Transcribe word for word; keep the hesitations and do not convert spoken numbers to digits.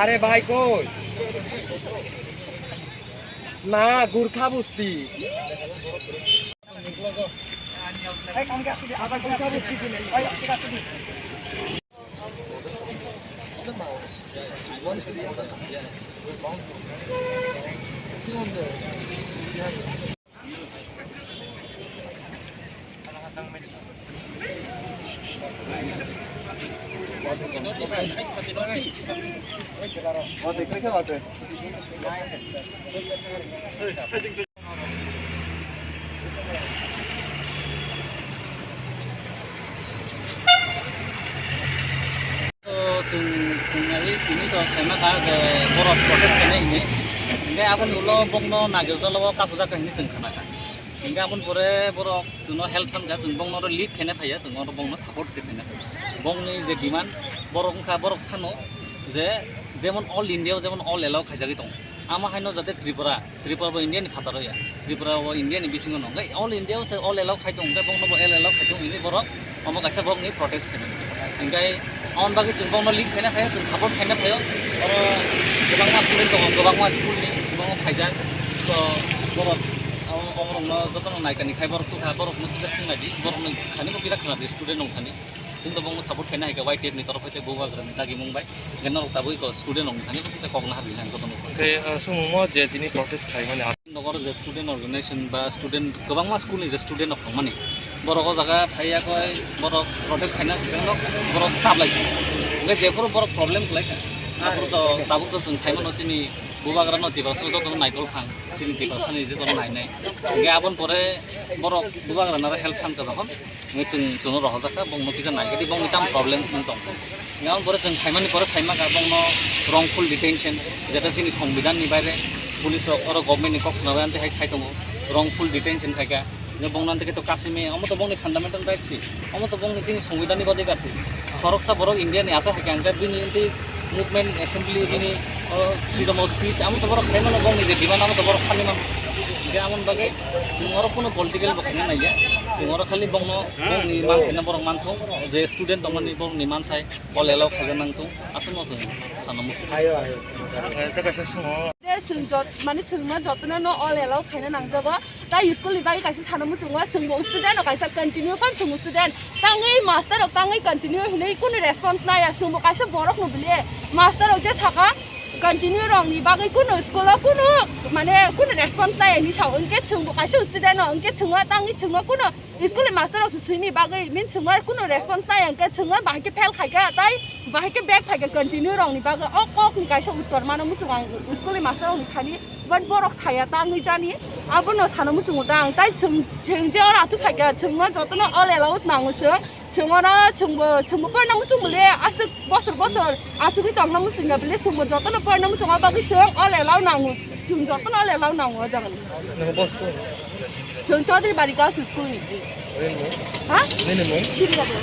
আরে ভাই কই? না, গুর্খা বস্তি। To chwng phungnai tini to saima kha je borok protest khainai hinwi. Hinkhe aboni ulo bokno nagirjalo o kaphujak kha hinwi chwng khna kha. Hinkhe aboni pore borok chwngno help san kha, chwng bokno oro lead khaina phaiya, chwng oro bokno support se khaina phaiya. Bokni je demand, borok wngkha, borok sano je jemon all India o jemon all allow khaijagwi tongo. Amo haino jate Tripura, Tripura bo India ni phataro ya, Tripura bo India ni bisingo no, hinkhe all India o se all allow khai tongo, hinkhe bokno bo all allow khai tongo, hini borok omo kaisa borokni protest khainai. Hinkhe aboni bagwi chwng bokno lead khaina phaio, chwng support khaina phaio. Oro kwbangma student tongo, kwbangma school ni kwbangma phaijak, to borok abo, borokno jotono naikani khai borok tukha, borokno kisa swngnaidi, borokno thani bo kisa khwnadi, student rok thani. Chwng to bokno support khaina hai khe Y T F ni torof hai khe Bubagra ni dagimung bai. Hinkhe norok tabuk eko student rok ni thani kisa kok naharwi nang jotono. Hinkhe, ah, swngmungno je tini protest khaimani. Nokoro je student organization ba student, kwbangma school ni je student rok tongmani, borok o jaga phaiya koi, borok protest khaina swkang no borok tablai. Hinkhe jephuru borok problem khlai kha, aphuru to tabuk to chwng sai mano chini Bubagra no Tiprasa jotono naikol phang, chini Tiprasa ni jotono nainai. Hinkhe aboni pore borok Bubagra no help khan kha jokhon. Hingke chwng, chwngno rohorjak kha, bongno kisa naikhe di, bongni tamo problem wng tong kha. Hingke aboni pore chwng phaimani pore saima kha, bongno wrongful detention, jeta chini songbidhanni baire police rok oro government ni kok khna bai amtwi hai sai tongo, wrongful detention khai kha. Hingke bongno amtwi khe to kasui maya, omo to bongni fundamental right se, omo to bongni chini songbidhanni bodei kar se. Khoroksa borok India ni aswk hai khe ang khe bini amtwi movement, assembly, bini, o, freedom of speech, amo to borok khai mano, bongni je demand amo to borok kharwi mano. Hingke amoni bagwi chwng oro kunu political bo khaina naiya. Chwng oro khali bongno, bongni man khaina borok manthung, je student tongmani borokni manthai, all allow khaina nangthung, aswkno chwng sana muchung. Ayo, ayo. Je chwng jot-, mane chwngno jotono no all allow khaina nangjago. Tai school ni bagwi kaisa sana muchungo, chwngbo student rok kaisa continue phan chwngbo student. Tangwi master rok tangwi continue hinwi kunu response naiya, chwngbo kaisa borok no bile master rok je saka continue rok ni bagwi kunu school o kunu mane kunu response naiya hinwi sao, hwnkhe chwngbo kaisa student no, hwnkhe chwngno tangwi chwngno kunu school ni master rok se swini bagwi min chwngno kunu response naiya, hwnkhe chwngno bahai khe fail khaikha tai bahai khe back phaikha continue rok ni bagwi. O kok ni kaisa uttor mano muchung ang school ni master rok ni thani. But borok saya ta wngwi jani, abono sana muchungo ta ang. Tai chwng, chwng je oro achuk phaikha, chwngno jotono all allowed nango chwng. Chwng oro chwngbo, chwngbo porna muchung bole aswk bosor bosor achugwi tongna muchungya bole chwngbo jotono porna muchungo bagwi chwng all allow nango. Chwng jotono all allow nango o jagani. Nang boss ko? Chwng Chaudhary Bari Girls School ni. Nini mung? Ha? Nini mung? Siri Babu.